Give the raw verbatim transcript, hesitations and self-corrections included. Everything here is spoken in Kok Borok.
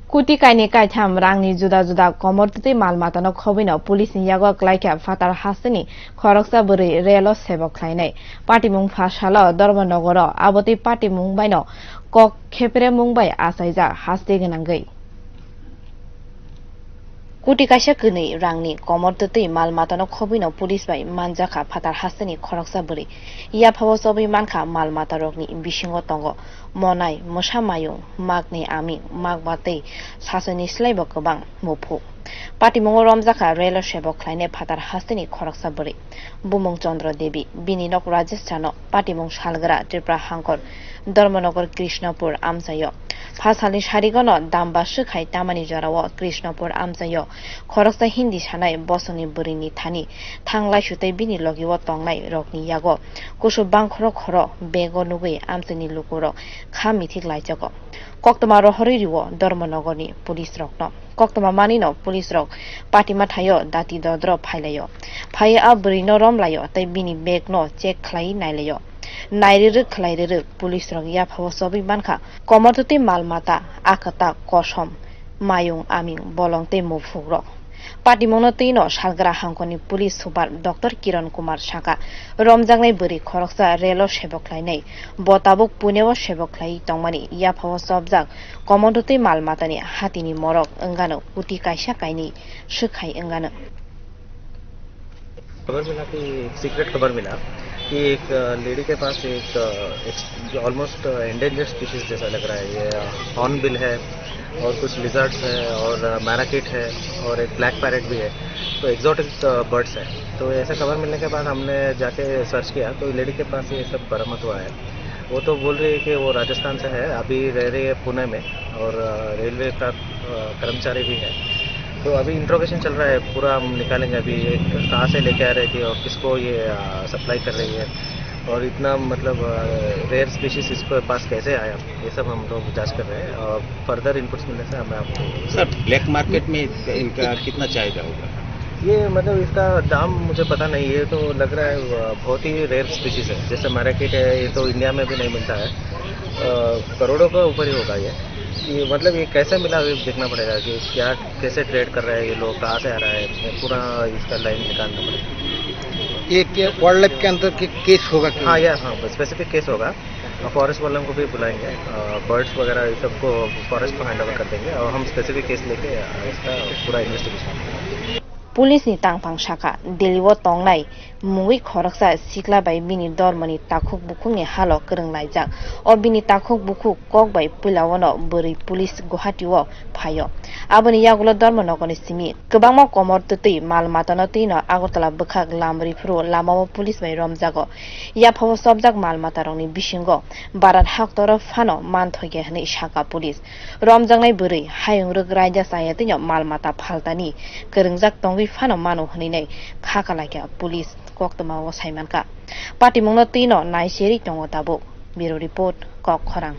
Kuti kaini kaitham rangni juda juda komor twtwi mal matano khobwino police ni yago klaikha phatar hasteni khoroksa bwrwi relo sebok khlainai. Patimung pha salo Dharmanagaro abotwi patimung baino kok khepremung bai achaijak haste gwnangwi. Kuti kaisa kwnwi rangni komor twtwi mal matano khobwino police bai manjakha phatar hasteni khoroksa bwrwi. Yaphao chobwi mankha mal matarokni bisingo tongo monai, mwsa mayung, makni aming, makba tei sasani slaibo kwbang muphuk. Patimungo romjakha relo sebok khlainai phatar hasteni khoroksa bwrwi. Bumung Chandra Devi, bini nok Rajasthan-o, patimung salgra Tripura hangkor Dharmanagar Krishnapur amchaio. Phasalni sarigono damba swkhai tamani jorao Krishnapur amchaio khoroksa Hindi sanai bosongni bwrwini thani thanglai sutei bini logio tongnai rokni yago kusu bangkhoro khoro bego nugwi amchaini lukurok kha mithik laijago. Koktwma rohorwi rio Dharmanagarni police rokno. Koktwma manwino police rok patima thaio dati dodro phailaio. Phaiwi a bwrwino romlaio tei bini bag no check khlai nailaio. Nairwrwk khlairwrwk police rok yaphao chobwi mankha komor twtwi mal mata, akwtak, kosom, mayung aming, bolong tei muphuk rok. Patimungno twino salgra hangkoni police super Doctor Kiran Kumar saka, romjaknai bwrwi khoroksa relo sebok khlainai, bo tabuk Pune-o sebok khlai tongmani yaphao chobjak komor twtwi mal matani hatini morok wngano kuti kaisa kainwi swkhai wngano. खबर मिला कि एक सीक्रेट खबर मिला कि एक लेडी के पास एक ऑलमोस्ट एंडेंजर स्पीशीज जैसा लग रहा है। ये हॉर्नबिल है और कुछ लिजर्ड्स है और मैराकिट है और एक ब्लैक पैरेट भी है। तो एक्सोटिक बर्ड्स है। तो ऐसा खबर मिलने के बाद हमने जाके सर्च किया तो लेडी के पास ये सब बरामद हुआ है। वो तो बोल रही है कि वो राजस्थान से है, अभी रह रही है पुणे में और रेलवे का कर्मचारी भी है। तो अभी इंट्रोगेशन चल रहा है, पूरा हम निकालेंगे अभी ये कहाँ से लेके आ रही थी और किसको ये सप्लाई कर रही है और इतना मतलब रेयर स्पीशीज इसके पास कैसे आया, ये सब हम लोग जांच कर रहे हैं और फर्दर इनपुट्स मिलने से हमें आपको सर, ब्लैक मार्केट में इनका कितना चाहिदा होगा? ये मतलब इसका दाम मुझे पता नहीं है, तो लग रहा है बहुत ही रेयर स्पीशीज है। जैसे मैराकिट है, ये तो इंडिया में भी नहीं मिलता है, करोड़ों के ऊपर ही होगा ये। ये मतलब ये कैसे मिला, अभी देखना पड़ेगा कि क्या, कैसे ट्रेड कर रहा है ये लोग, कहाँ से आ रहा है, पूरा इसका लाइन निकालना पड़ेगा। ये क्या वाइल्ड लाइफ के अंदर के केस होगा क्या? हाँ, या हाँ, स्पेसिफिक केस होगा। फॉरेस्ट वालों को भी बुलाएंगे, बर्ड्स वगैरह ये सबको फॉरेस्ट को हैंड ओवर कर देंगे और हम स्पेसिफिक केस लेके इसका पूरा इन्वेस्टिगेशन करेंगे। Police ni tangphang saka, Delhi o tongnai mungwi khoroksa sikla bai bini dormoni takhuk bukhukni halo kwrwng laijak. O bini takhuk bukhuk kok bai puila ono bwrwi police Guwahati o phaio. Aboni yagulo Dharmanagarni simi kwbangma komor twtwi mal matano twino Agartala bwkhak lamri phuru lamao police bai romjago. Yaphao chobjak mal matarokni bisingo barat haktoro phano manthoikha hwnwi saka police. Romjaknai bwrwi hayungrwk raida chaya twino mal mata phaltani kwrwngjak tongwi phano mano hwnwi nai kha kalaikha police koktwmao saimankha. Patimungno twino naicherwi tongo tabuk. Bureau Report, Kok Khorang.